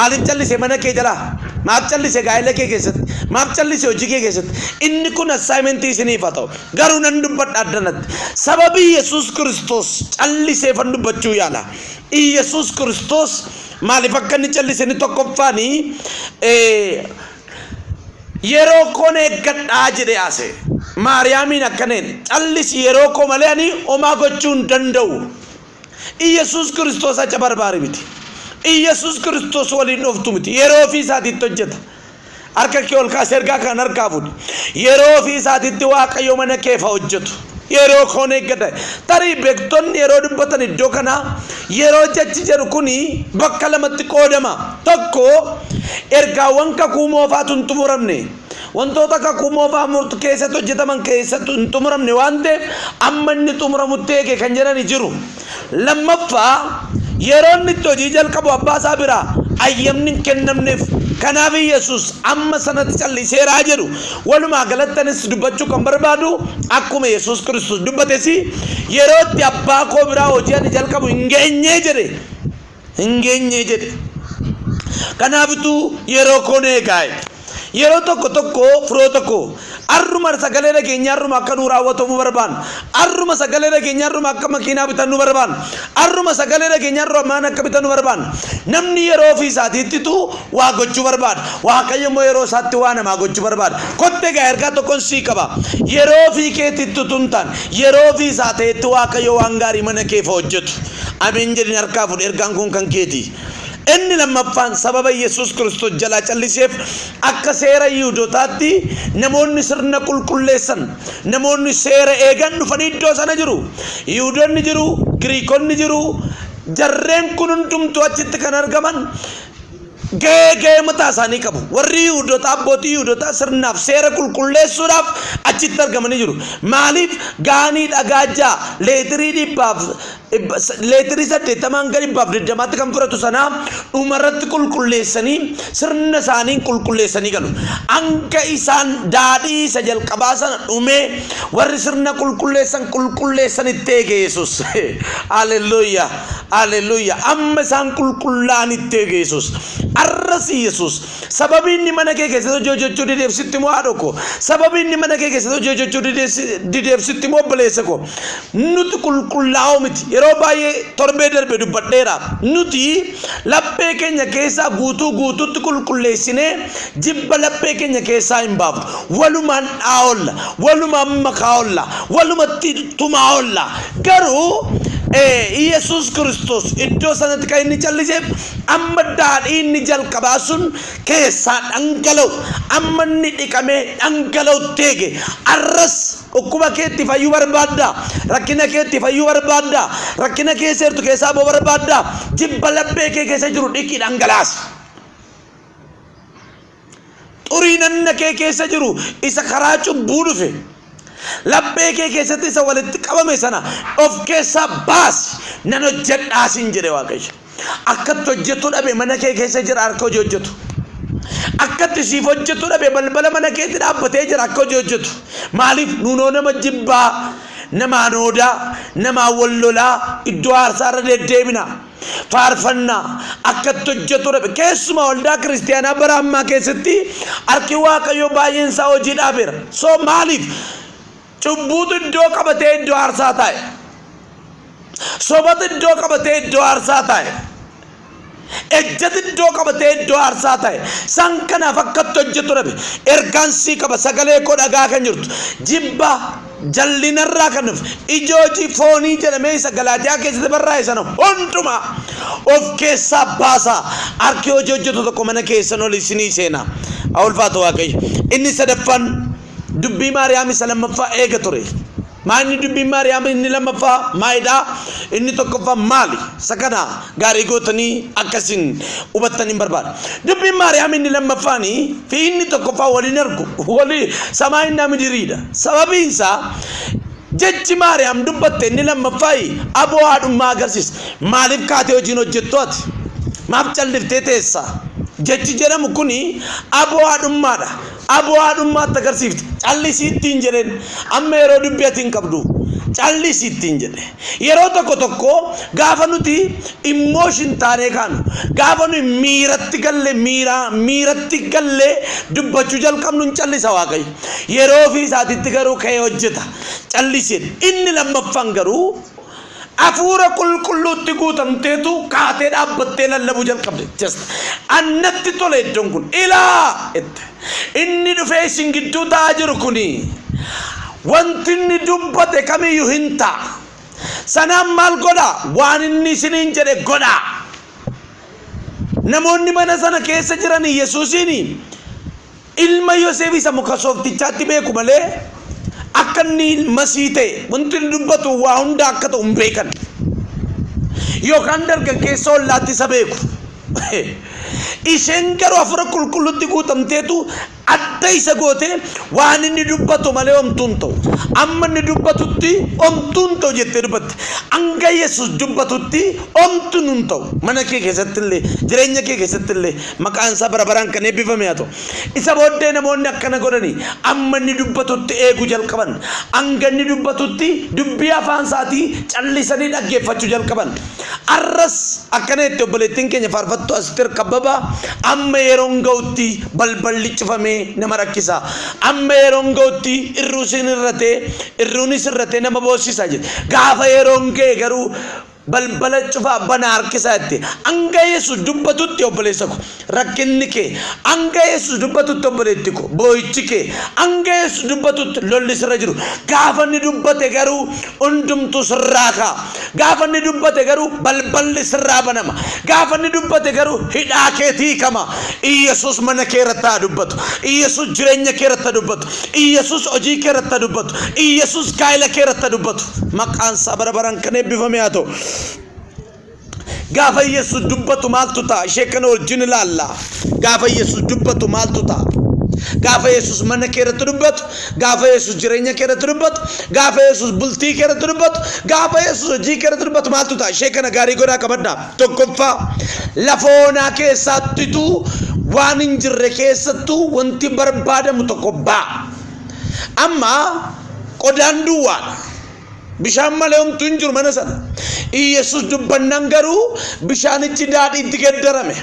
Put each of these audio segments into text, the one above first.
Maaliif callise mana kee jalaa? Maaf callise gaa'ela kee keessatti? Maaf callise hojii kee keessatti? Inni kun assignmentii isiniif haa ta'u. Garuu nan dubbadha addanatti. Sababii Yesuus Kiristoos calliseefan dubbachuu yaala. Iyyasuus Kiristoos maaliif akka inni callise inni tokkoffaani yeroo koon eeggadhaa jedhee haasa'e. Maariyaamiin akkana jedhe, callisi yeroo koo malee ani homaa gochuu hin danda'u. Iyyasuus Kiristoos aca barbaari miti. Iyyasuus Kiristoos waliin dhooftu miti. Yeroo ofii isaatiitti hojjeta. Harka kee ol kaasi, ergaa kan harkaa fuudhi. Yeroo ofii isaatiitti Waaqayyo mana keef haa hojjetu. Yeroo koon eeggadha. Tarii beektonni yeroo dubbatan iddoo kanaa yeroo jechi jedhu kuni bakka lamatti qoodama. Tokko ergaawwan kakuu moofaatu hin xumuramne. Wantoota kakuu moofaa murtu keessatti hojjetaman keessatti hin xumuramne waan ta'eef amma inni xumuramutti eege kan jedhani jiru. Lammaffaa, yeroo inni itti hojii jalqabu abbaa isaa biraa ayyamni hin kennamneef. Kanaaf Yesuus amma sanatti calliseeraa jedhu. Walumaa galatti anis dubbachuu kan barbaadu akkuma Yesuus Kiristoos dubbates yeroo itti abbaa koo biraa hojii ani jalqabu hin geenyee jedhe. Hin geenyee jedhe. Kanaafituu yeroo koon eegaa jedhe. Yeroo tokko tokko firoota koo arruma sagalee dhageenya arruma akka nuu raawwatamu barbaanna. Arruma sagalee dhageenya arruma akka makiinaa bitannu barbaanna. Arruma sagalee dhageenya arruma mana akka bitannu barbaanna. Namni yeroo ofii isaatiittitu waa gochuu barbaada. Waaqayyo immoo yeroo isaatti waa namaa gochuu barbaada. Kotte egaa ergaa tokkon sii qaba. Yeroo ofii keetitti utuu hin taane yeroo ofii isaa ta'etti Waaqayyo waan gaarii mana keef hojjetu. Ameen jedhin harkaa fudhi, ergaan kun kan keeti. Inni lammaffaan sababa Yesuus Kiristoos jalaa calliseef akka seera Yihudotaatti namoonni sirna qulqulleessan, namoonni seera eegan dhufanii iddoo sana jiru. Yihudonni jiru, Giriikonni jiru. Jarreen kun hundumtuu achitti kan argaman ga'ee ga'ee mataa isaanii qabu. Warri Yihudotaa, abbootii Yihudotaa sirnaaf seera qulqulleessuudhaaf achitti argamanii jiru. Maaliif gaanii dhagaa 6 leetirii dhibbaaf leetirii 80 hanga 120tti kan fudhatu sanaa dhumarratti qulqulleessanii sirna isaaniin qulqulleessanii galu. Hanga isaan daadhii isa jalqabaa sana dhumee warri sirna qulqulleessan qulqulleessanitti eege Yesuus. Haleluuyaa! Haleluuyaa! Amma isaan qulqullaa'anitti eege Yesuus. Arras Yesuus sababii inni mana kee keessatti hojii hojjechuu dideef sitti moo haadho koo? Sababii inni mana kee keessatti hojii hojjechuu dideef sitti moo obboleessa koo? Nuti qulqullaa'oo miti. Yeroo baay'ee torbee darbe dubbadheera. Nuti laphee keenya keessaa guutuu guutuutti qulqulleessinee jibba laphee keenya keessaa hin baafnu. Walumaan dha'aa oolla. Walumaan makaa oolla. Walumatti tumaa oolla. Garuu Iyyasuus Kiristoos iddoo sanatti kan inni calliseef amma daadhii inni jalqabaa sun keessaa dhangala'u, amma inni dhiqamee dhangala'utti eege. Arras dhukkuba keetti fayyuu barbaaddaa? Rakkina keetti fayyuu barbaaddaa? Rakkina keessa jirtu keessaa ba'uu barbaaddaa? Jibba laphee kee keessa jiru dhiqii dhangalaasi. Xurii nanna kee keessa jiru isa karaa cubbuu dhufe laphee kee keessatti isa walitti qabame sana of keessaa baasi, nan hojjedhaa siin jedhe Waaqayyo. Akkatti hojjetu dhabe mana kee keessa jira harka hojii hojjetu. Akkatti siif hojjetu dhabe balbala mana keetti dhaabbatee jira akka hojii hojjetu. Maaliif nuunoo nama jibbaa, namaan hoodaa, namaan wal lolaa iddoo aarsaa irra deddeebina. Faarfannaa akkatti hojjetu dhabe. Keessumaa waldaa kiristiyaanaa bara ammaa keessatti harki Waaqayyoo baay'een isaa hojii dhaabeera. So maaliif? Cubbuutu iddoo qabatee iddoo aarsaa taa'e. Sobatu iddoo qabatee iddoo aarsaa taa'e. Ejjati iddoo qabatee iddoo aarsaa ta'e. San kanaaf akkatti hojjetu dhabe. Ergaan sii qaba, sagalee koo dhagaa kan jirtu. Jibba jallinarraa kan dhufe ija hojii foonii jedhamee isa Galaatiyaa keessatti barraa'e sana hundumaa of keessaa baasaa. Harki hojii hojjetu tokko mana keessan ol isinii seena. Haa ulfaatu Waaqayyo. Inni sadaffaan dubbii Maariyaam isa lammaffaa eega ture. Maa inni dubbiin Maariyaam inni lammaffaa maalidha? Inni tokkoffaa maali? Isa kana gaarii gootanii akkasiin hubattan hin barbaada. Dubbiin Maariyaam inni lammaffaan fi inni tokkoffaa waliin argu. Walii samaa inni midiriidha. Sababiin isaa jechi Maariyaam dubbatte inni lammaffaa aboo haadhummaa agarsiisa. Maaliif kaatee hojiin hojjettu ati? Maaf calliftee teessa? Jechi jedhamu kuni aboo haadhummaadha. Aboo haadhummaatti agarsiifte. Callisii ittiin jedheen. Amma yeroo dubbii ati hin qabdu. Callisi ittiin jedhe. Yeroo tokko tokko gaafa nuti emotion taanee kaanu, gaafa nuyi miiratti galle, miira miiratti gallee dubbachuu jalqabnu, hin callisa Waaqayyo. Yeroo ofii isaatitti garuu ka'ee hojjeta. Callisi. Inni lammaffaan garuu Hafuura Qulqulluutti guutamteetu kaatee dhaabbattee lallabuu jalqabde. Just annatti tole iddoon kun. Ilaa jette. Inni dhufee isin gidduu taa'aa jiru kuni wanti inni dubbate kamiyyuu hin ta'a. Sanaan maal godhaa? Waan inni isiniin jedhe godhaa. Namoonni mana sana keessa jiran Yesuusiin ilma Yoseef isa muka sooftichaatti beeku malee akka inni Masii ta'e, wanti inni dubbatu waa hunda akka ta'u hin beekan. Yookaan dargaggeessa ollaatti isa beeku. Isheen garuu Hafuura Qulqulluutti guutamteetu adda isa gootee, waan inni dubbatu malee homtuu hin ta'u. Amma inni dubbatutti homtuu hin ta'u jettee dubbatte. Hanga Yesuus dubbatutti homtuun hin ta'u. Mana kee keessatti illee, jireenya kee keessatti illee, maqaan isaa bara baraan kan eebbifame haa ta'u. Isa booddee namoonni akkana godhani, amma inni dubbatutti eeguu jalqaban. Hanga inni dubbatutti dubbii afaan isaatii callisanii dhaggeeffachuu jalqaban. Arras akkana jette obboleettiin keenya faarfattuu Asteer Kabbabaa, amma yeroon ga'utti balballi cufamee nama rakkisa. Amma yeroon ga'utti irruusiin irratee irruunis irratee nama boossisa jette. Gaafa yeroon ga'e garuu balbala cufaa banaa harkisaa jette. Hanga Yesuus dubbatutti, obboleessa ko, rakkinni kee, hanga Yesuus dubbatutti, obboleetti ko, boo'ichi kee, hanga Yesuus dubbatutti lolli sirra jiru. Gaafa inni dubbate garuu hundumtuu sirraa ka'a. Gaafa inni dubbate garuu balballi sirraa banama. Gaafa inni dubbate garuu hidhaa keetii hiikama. Iyyasuus mana kee irratti haa dubbatu. Iyyasuus jireenya kee irratti haa dubbatu. Iyyasuus hojii kee irratti haa dubbatu. Iyyasuus gaa'ela kee irratti haa dubbatu. Maqaan isaa bara baraan kan eebbifame haa ta'u. Gaafa Yesuus dubbatu maaltu ta'a? Ishee kana wajjin ilaalla. Gaafa Yesuus dubbatu maaltu ta'a? Gaafa Yesuus mana kee irratti dubbatu, gaafa Yesuus jireenya kee irratti dubbatu, gaafa Yesuus bultii kee irratti dubbatu, gaafa Yesuus hojii kee irratti dubbatu maaltu ta'a? Ishee kana gaarii godhaa qabadhaa. Tokkoffaa, lafa onaa keessaattitu waan hin jirre keessattuu wanti barbaadamu tokko ba'a. Amma qodaan duwwaadha. Bishaan malee homtuu hin jiru mana sana. Iyyasuus dubbannaan garuu bishaanichi daadhiitti geddarame.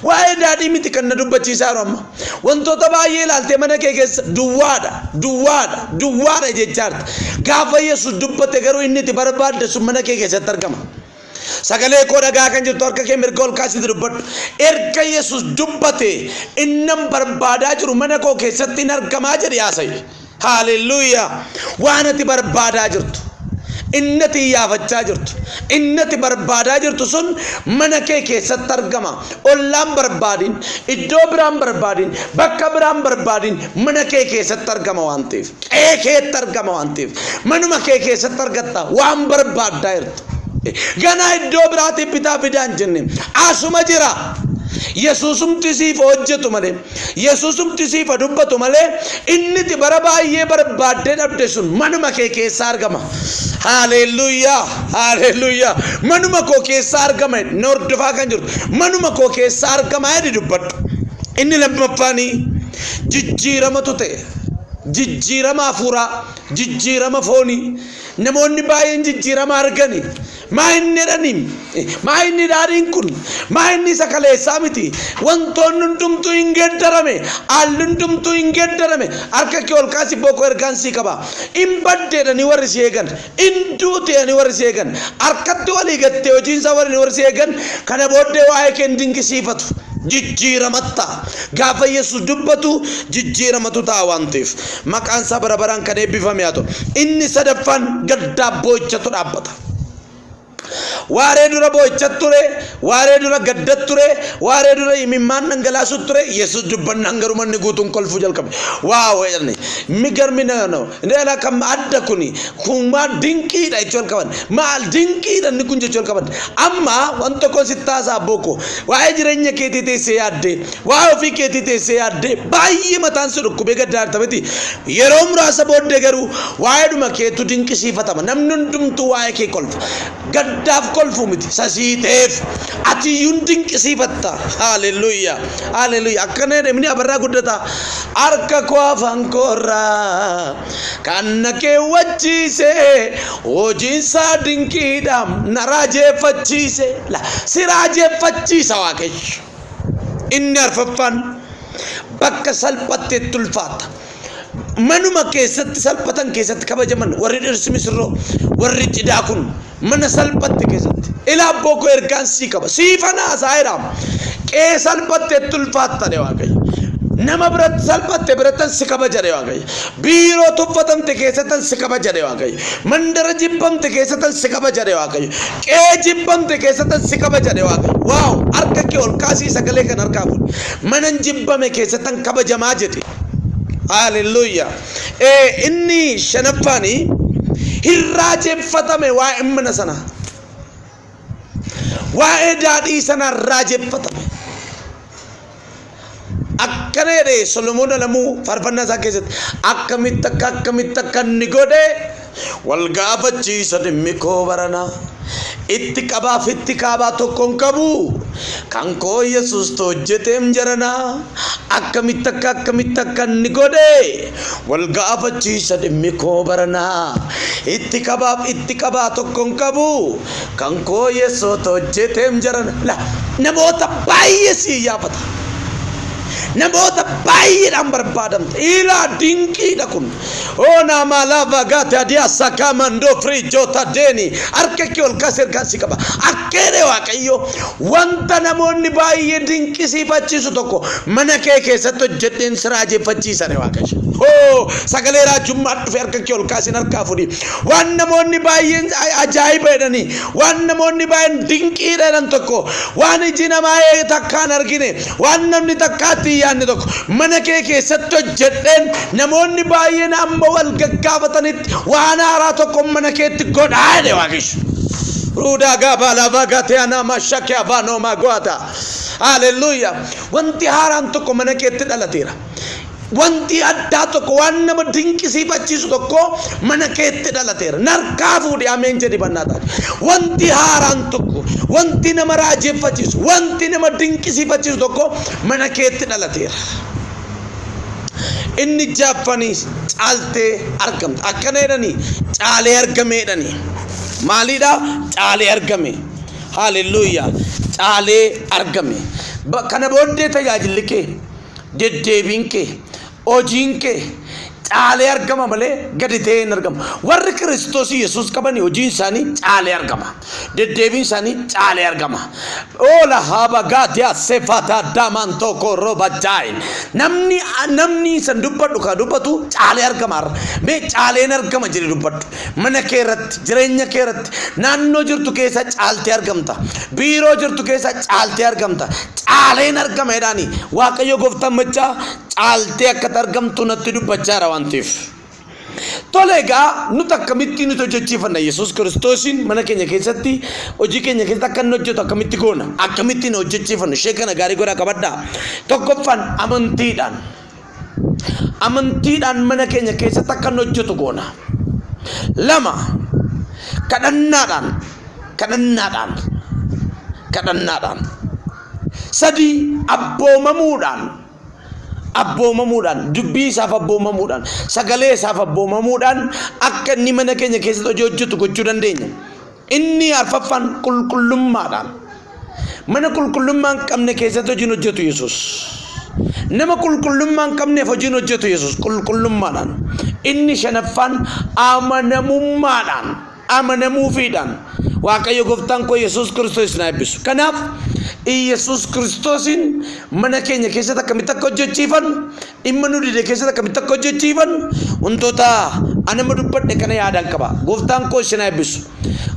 Waa'ee daadhii miti kan na dubbachiisaa jiru amma. Wantoota baay'ee ilaaltee mana kee keessa duwwaadha, duwwaadha, duwwaadha jechaa jirta. Gaafa Yesuus dubbate garuu inni itti barbaadde sun mana kee keessatti argama. Sagalee koo dhagaa kan jirtu, harka kee mirga ol kaasiiti dubbadhu. Erga Yesuus dubbate innan barbaadaa jiru mana koo keessatti hin argamaa jedhi haasa'i. Haalelluuyaa! Waan ati barbaadaa jirtu, inni ati iyyaafachaa jirtu, inni ati barbaadaa jirtu sun mana kee keessatti argama. Ollaan barbaadin, iddoo biraan barbaadin, bakka biraan barbaadin, mana kee keessatti argama waan ta'eef. Qe'ee keetti argama waan ta'eef. Manuma kee keessatti argatta waan barbaaddaa jirtu. Ganaa iddoo biraatii bitaa fidaa hin jenne. Asuma jira. Yesuusumti siif hojjetu malee, Yesuusumti siif dubbatu malee, inniti bara baay'ee barbaaddee dhabde sun manuma kee keessaa argama. Haaleluyyaa! Haaleluyyaa! Manuma koo keessaa argama. Na hordofaa kan jirtu, manuma koo keessaa argama jedhi dubbadhu. Inni lammaffaanii jijjiiramatu ta'e. Jijjiirama hafuuraa, jijjiirama foonii. Namoonni baay'een jijjiirama argani. Maa inni jedhanii? Maa inni daadhiin kun? Maa inni isa kaleessaa miti? Wantoonni hundumtuu hin geeddarame. Haalli hundumtuu hin geeddarame. Harka kee ol kaasi, boqoo, ergaan sii qaba. Hin badde jedhanii warri si eegan. Hin duute jedhanii warri si eegan. Harkatti walii gattee hojiin isaa warri warri si eegan kana booddee waa'ee kee hin dinqisiifatu. Jijjiiramatta. Gaafa Yesuus dubbatu jijjiiramatu ta'a waan ta'eef. Maqaan isaa bara baraan kan eebbifame haa ta'u. Inni sadaffaan gaddaa boo'ichatu dhaabbata. Waaree dura boo'icha ture, waaree dura gadda ture, waaree dura imimmaan dhangalaasu ture. Yesuus dubbannaan garuu manni guutuun kolfuu jalqabe. Waaw jedhani. Migarmi na no. Inni kam adda kuni, kun maal dinqiidha jechuu jalqaban. Maal dinqiidha inni kun jechuu jalqaban. Amma wanta tokkoon sitti haasa'a, booko. Waa'ee jireenya keetii teessee yaaddee, waa'ee ofii keetii teessee yaaddee, baay'ee mataan si dhukkubee gaddaa jirta miti. Yeroo muraasa booddee garuu waa'eedhuma keetu dinqisiifatama. Namni hundumtuu waa'ee kee kolfa. Gaddaaf Kolfu miti sasiiteef atiyyuun dinqisiifatta. Haaleluyyaa, haaleluyyaa. Akkana jedhe inni Abarraa Guddataa: harka koo afaan koorraa kan na keewwachiise, hojiinsaa dinqiidha, na raajeeffachiise. Si raajeeffachiisa Waaqayyo. Inni arfaffaan, bakka salphatteetti ulfaata. Manuma keessatti salphatan keessatti kabajaman. Warri dhirsi misirroo, warri cidhaa kun mana salphatte keessatti. Ilaa abboo koo, ergaan sii qaba, siifan haasaa jira. Qe'ee salphatteetti ulfaattadhe Waaqayyo. Nama biratti salphatte birattan si kabajadhe Waaqayyo. Biiroo tuffatamte keessattan si kabajadhe Waaqayyo. Mandara jibbamte keessattan si kabajadhe Waaqayyo. Qe'ee jibbamte keessattan si kabajadhe Waaqayyo. Wow! Harka kee ol kaasii sagalee kan harkaa fuudhi. Manan jibbame keessattan kabajamaa jedhe. Haaleluyyaa. Inni shanaffaani, hin raajeffatame waa'ee mana sanaa. Waa'ee daadhii sanaa raajeffatame. Akkana jedhe Solomoon Alamuu faarfannaa isaa keessatti: Akkamitti akka inni godhe wal gaafachiisa dhimmi koo baranaa. Itti qabaaf itti kaabaa tokko hin qabu. Kan koo Yesuus hojjeteem jaranaa. Akkamitti akka inni godhe wal gaafachiisa dhimmi koo baranaa. Itti qabaaf itti qabaa tokko hin qabu. Kan koo Yesuus hojjeteem jarana. La, namoota baay'ee si iyyaafata. Namoota baay'eedhaan barbaadamta. Ilaa, dinqiidha kun. Oona malava gate adiasa kamando frijota deeni. Harka kee ol kaasee ergaan si qaba. Akka jedhe Waaqayyo, wanta namoonni baay'ee dinqisiifachiisu tokko mana kee keessatti hojjedheen si raajeffachiisane Waaqayyo. Hoo, sagalee raajummaa dhufe, harka kee ol kaasiin harkaa fudhi. Waan namoonni baay'een ajaa'iba jedhanii, waan namoonni baay'een dinqiidha jedhan tokko, waan iji namaa takkaan argine, waan namni takkaatti hin yaadne tokko mana kee keessatti hojjedheen namoonni baay'een amma wal gaggaafatanitti waan haaraa tokko mana keetti godhaa jedhe Waaqayyo. Ruudaa gaabaa laafaa gaatee anaa mashakee afaan hoomaa go'ata. Haaleluyyaa. Wanti haaraan tokko mana keetti dhalateera. Wanti addaa tokko, waan nama dinqisiifachiisu tokko mana keetti dhalateera. Narkaa fuudhi, ameen jedhi bannaa taate. Wanti haaraan tokko, wanti nama raajeffachiisu, wanti nama dinqisiifachiisu tokko mana keetti dhalateera. Inni jaaffanii, caaltee argamta. Akkana jedhanii, caalee argame jedhanii. Maaliidha? Caalee argame. Haaleluyyaa. Caalee argame. Kana booddee tajaajilli kee, deddeebiin kee, hojiin kee caalee argama malee gadi ta'ee hin argamu. Warri Kiristoos Yesuus qaban hojiin isaanii caalee argama. Deddeebiin isaanii caalee argama. Oola haaba gaatiyaa sefataa daamaan tokko rooba jaayin. Namni isan dubbadhu kan dubbatu caalee argama har'a. Mee caaleen argama jedhe dubbadhu. Mana kee irratti, jireenya kee irratti, naannoo jirtu keessa caaltee argamta. Biiroo jirtu keessa caaltee argamta. Caaleen argama jedhaani. Waaqayyo gooftaan machaa caaltee akka argamtu natti dubbachaa jira waan ta'eef. Tole egaa, nuti akkamitti nuti hojjechiifanna Yesuus Kiristoosiin mana keenya keessatti, hojii keenya keessatti akka inni hojjetu akkamitti goona? Akkamitti nu hojjechiifannu? Ishee kana gaarii godhaa qabadhaa. Tokkoffaan, amantiidhaan. Amantiidhaan mana keenya keessatti akka inni hojjetu goona. Lama, kadhannaadhaan. Kadhannaadhaan. Kadhannaadhaan. Sadi, abboomamuudhaan. Abboomamuudhaan, dubbii isaaf abboomamuudhaan, sagalee isaaf abboomamuudhaan akka inni mana keenya keessatti hojii hojjetu gochuu dandeenya. Inni arfaffaan, qulqullummaadhaan. Mana qulqullummaa hin qabne keessatti hojiin hojjetu Yesuus. Nama qulqullummaa hin qabneef hojiin hojjetu Yesuus qulqullummaadhaan. Inni shanaffaan, amanamummaadhaan, amanamuufiidhaan. Waaqayyo gooftaan koo Yesuus Kiristoos na eebbisu. Kanaaf Yesuus Kiristoosiin mana keenya keessatti akkamitti akka hojjechiifannu, dhimma nu dide keessatti akkamitti akka hojjechiifannu, wantoota anama dubbadhe kana yaadaan qaba. Gooftaan koo isin eebbisu.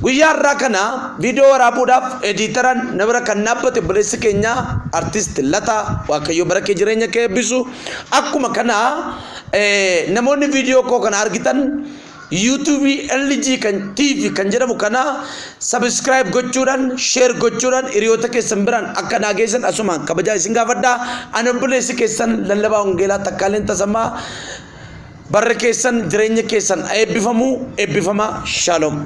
Guyyaa har'aa kana viidiyoo waraabuudhaaf editoraan na bira kan dhaabbate obboleessi keenya Artist Lataa. Waaqayyo bara kee, jireenya kee eebbisu. Akkuma kana namoonni viidiyoo koo kana argitan YouTube LG kan TV kan jedhamu kana subscribe gochuudhaan, share gochuudhaan hiriyoota keessan biraan akka naa geessan asumaan kabajaa isin gaafadha. Ani obboleessi keessan lallabaa wangeelaa Takkaaleen Tasammaa. Barri keessan, jireenya keessan eebbifamu, eebbifamaa. Shalom.